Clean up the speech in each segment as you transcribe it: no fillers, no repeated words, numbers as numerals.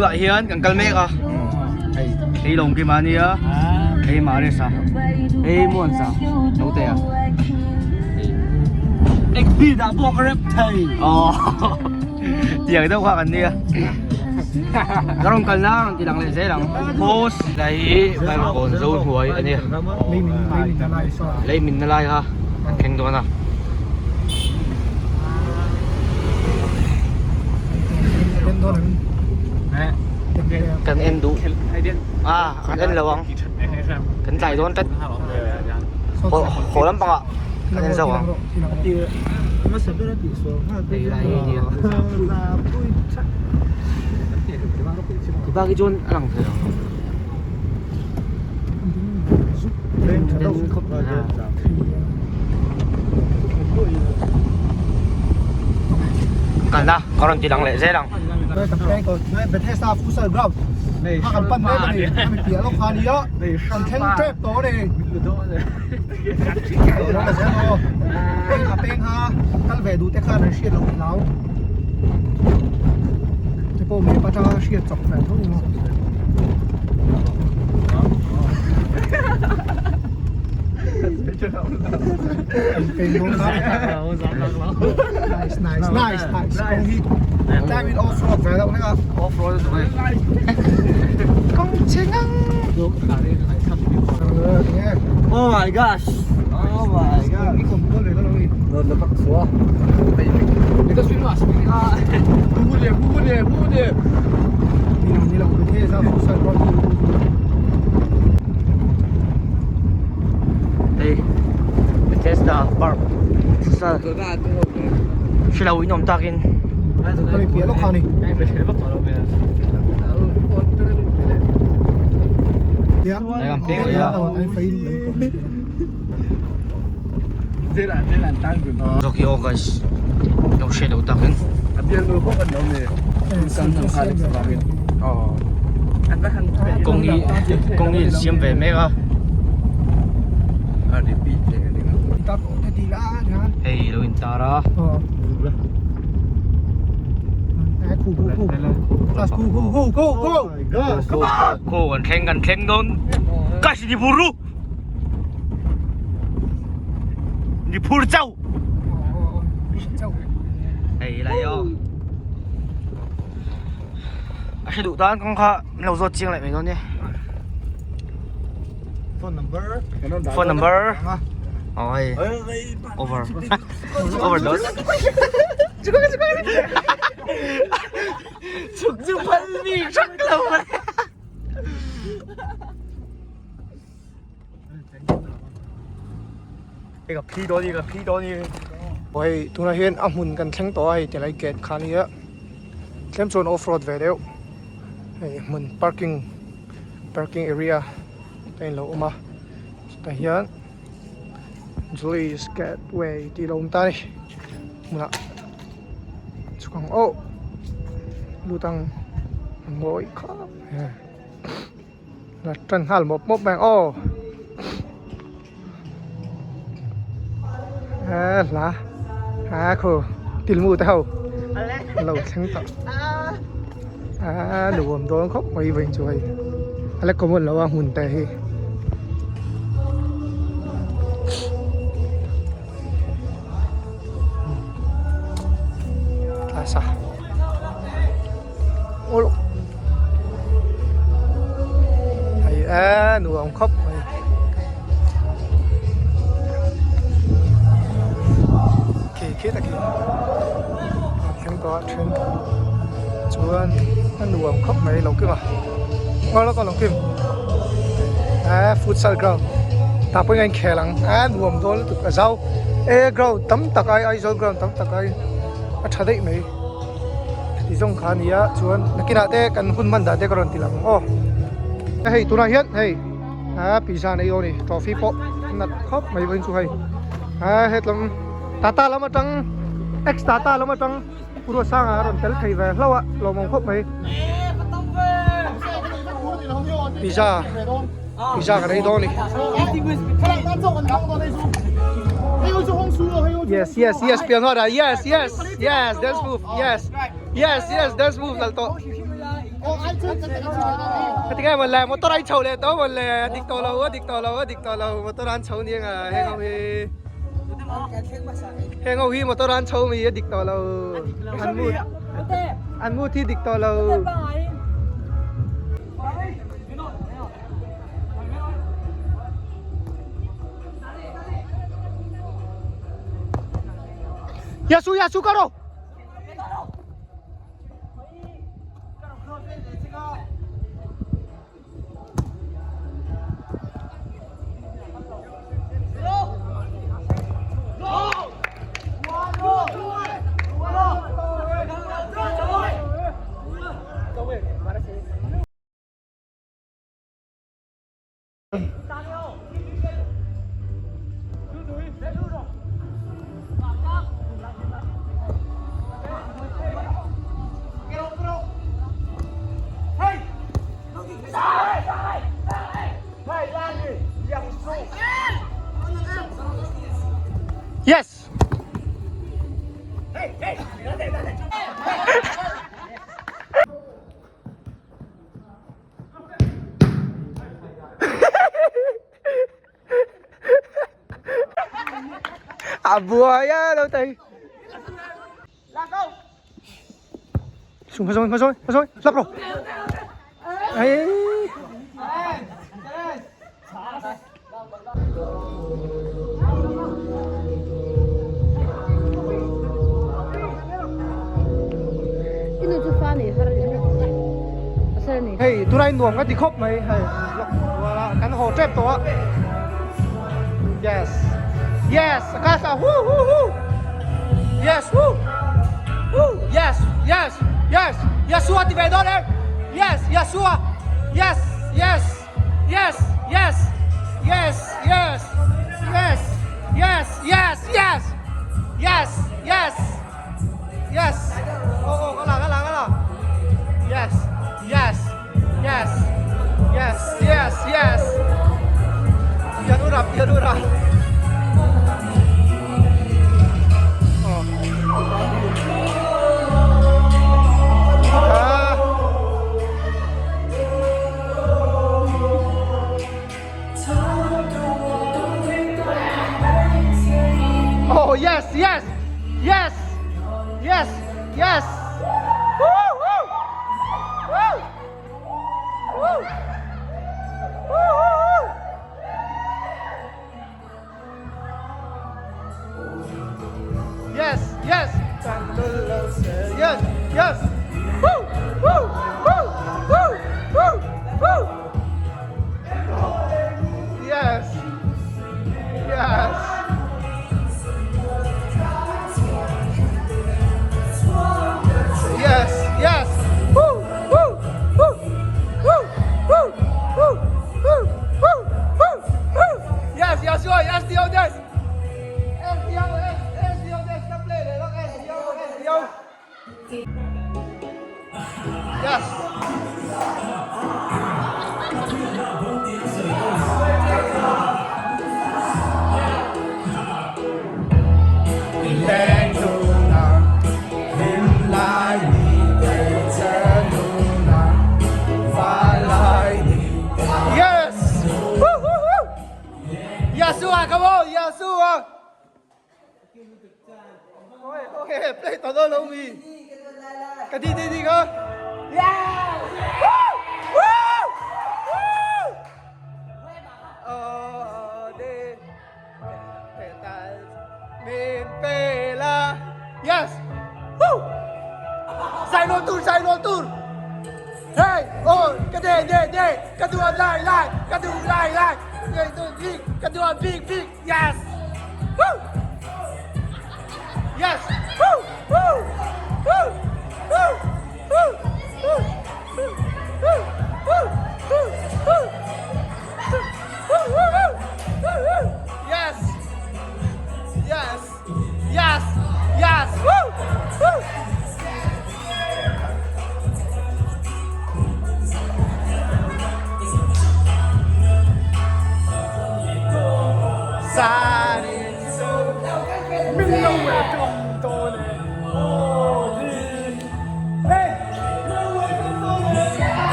Tunah hian kan kal mek a, hei Lawngkima a nia, hei Maris a, hei Muansa naute a. Ek beat ah pawh ka rap thei. Aww tiang deuh kha kan nia. Ka rawn kal na rawn ti lang leh zel ang. Post lai hi Vaivakawn zo hnuai a nia. Lei min na lai kha kan thleng dawn a. Kan en duh a kan en lo ang kan tlai dawn tlat haw lampang ah kan en zawk ang hei lai hi nia ti bak hi chuan a lang thei lo Kalna ka rawn ti lang leh zel ang. Nice, nice, nice, nice. Kawng hi time in off road ve deuh hlek a. Off road a duh e. Kawng chhe ngang. Oh my gosh. Oh my god. Hei Bethesda Park futsal hre lo in awm takin Zawk hi aw guys lo hre lo takin kawng hi kawng hi an siam ve mek a hei lo in tar a khaw kan thleng kan thleng dawn guys ni phur ru ni phur chauh hei lai aw a hre duh tan kawng kha min lo zawt chiang leh mai dawn nia phone number phone number aw hei over overdose chuk chu phal mi thak lo mai Hei ka phi dawn hi ka phi dawn hi. Aw hei tunah hian a hmun kan thleng tawh a hei tilai gate kha ania tlem chuan off road ve deuh hei hmun parking parking area te in lo awm a chutah hian Julie's gateway tih a lo awm ta a ni hmunah chhuk ang aw lut ang a ngawi khap mai a. La tan nghal mawp mawp mai ang aw a hla a khu tilmu te ho lo thleng tawh a nuam dawn khawp mai vawiin chu hei a la common lo a hmun te hi. Hei a nuam khawp mai khi khi ta khi thleng tawh a then chuan a nuam khawp mai lo kim a ngaw lawk a lo kim a futsal ground tah pawhin a inkhel ang a nuam dawn lutuk a zau e ground tam tak ai Aizawl ground tam tak ai a tha daih mai. Ti zawng kha a ni a chuan nakinah te kan hun hman dan te ka rawn ti lang aw hei tunah hian hei a pizza nei dawn a ni trophy pawh nat khawp mai vawiin chu hei a hetlam tata lam atang ex tata lam atang Pu Ruatsanga a rawn tel thei ve hlauh a lawmawm khawp mai pizza pizza ka nei dawn a ni yes yes yes pianhawt ah yes yes. Yes, dance move. Yes. Yes, yes, dance move lal tawh. Ka ti ngai mawn le motor a in chho leh tawh mawn le a dik tawh lo a dik tawh lo a dik tawh lo motor an chho nia nga heng ho hi heng ho hi motor an chho mi a dik tawh lo an mood an mood hi dik tawh lo. Yasu Yasu karo. Yes! A buai a lo thei. Xuống rồi, rồi, rồi, lắp rồi. Ấy. Hei tunah nuam ka ti khawp mai hei kan haw tep tawh a yes yes akasa hu hu hu yes hu hu yes yes yes Yasua ti ve dawn em yes Yasua yes yes yes yes yes yes yes yes yes yes yes yes yes oh oh ka la ka la ka la yes yes yes yes yes yes tian ura tian ura oh ah. Oh yes yes yes yes yes Woo woo woo woo woo woo Yes yes yes yes Woo woo woo woo woo woo Yes yes Yes yes Woo woo woo woo woo woo woo woo woo woo Yes yes yes yes yes Yes. Yes! Woo, woo, woo! Yasua, come on, Yasua! Okay, play tao đó lâu mi. Cái đi đi đi cơ. Yeah! Woo! Woo! Woo! Oh, de. Min pela. Yes! Woo! Sai tur, sai tur. Hey, oh, cái đề đề đề, cái đùa lại lại, cái đùa lại lại. Cái đùa big, cái đùa big big. Yes. Woo! Yes. Woo! Woo! Woo! Woo! Woo! Woo! Woo! Woo! Woo! Woo! Woo! Woo! Woo! Woo! Yes. Yes. Yes. Yes. Woo! Woo!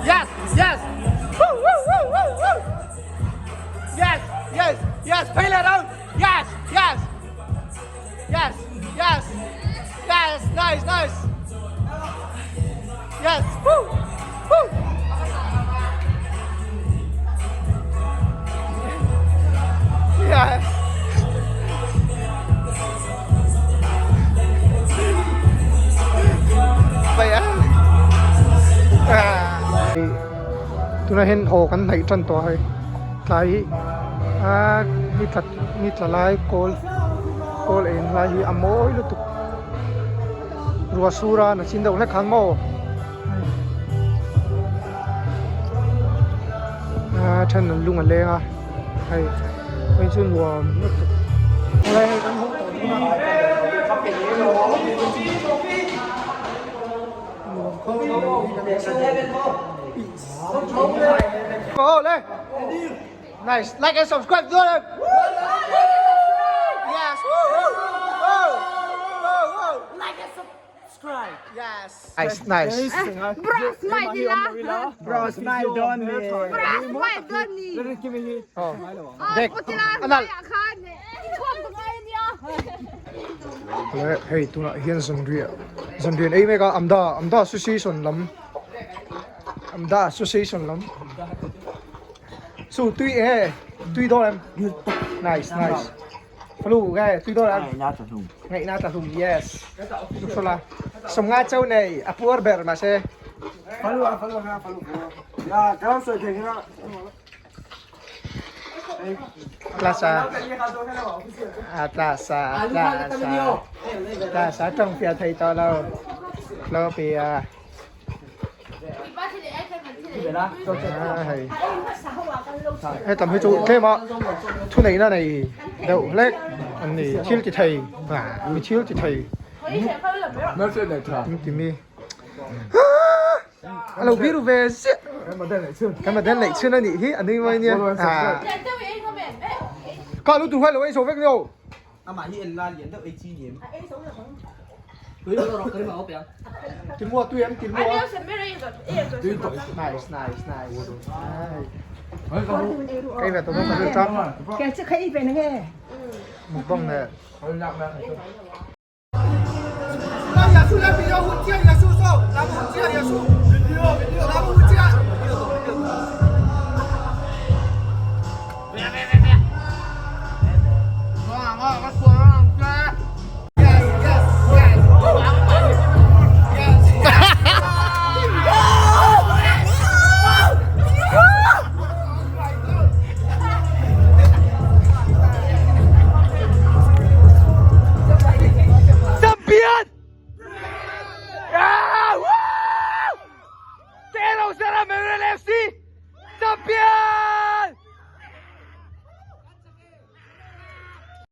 Yes! Yes! Woo woo woo woo woo! Yes! Yes! Yes! Phei leh rang! Yes! Yes! Yes! Yes! Yes! Nice! Nice! Yes! Woo! Woo! Yes! Tunah hian haw kan hnaih tan tawh a hei tlai hi aa ni tla ni tla lai kawl kawl eng lai hi a mawi lutuk ruah sur a na chin deuh hlek khan maw aa then an lung a leng a hei hei chu nuam lutuk hei hei kan hmuh tawh nuam khawp mai Nice like and subscribe to them. Yes. Woo, woo, woo, woo, woo. Like and subscribe. Yes. Nice, nice. Bro, smile dila. Bro, smile don me. Bro, smile don ni. Oh. Ah, Dek. putila Anal. khan. Thuam ka ngai ania. Le hei tunah hian zanriah zanriah ei mek a Amda Amda Association lam Amda Association lam Su tui e tui dawn em nice nice Flu nge tui dawn em ngaihna tla hlum yes Luhsawla sawmnga chau nei a puar ber mahse Class a a class a class a class a tawng fiah thei tawh lo lo pi a hei hetam hi chu tlem a thuneihna nei deuh hlek an ni thil ti thei mi thil ti thei an ti mi. A lo biru ve ziah. Kan model neih chhun a nih hi a nui mai nia. Ka lu tur hian lo ei zo vek lo. Amah hi en la lian deuh ei chi ni em? Timua tui em timua. Nice nice nice. Kai ve tawh ka rilṭam. Mukbang nen.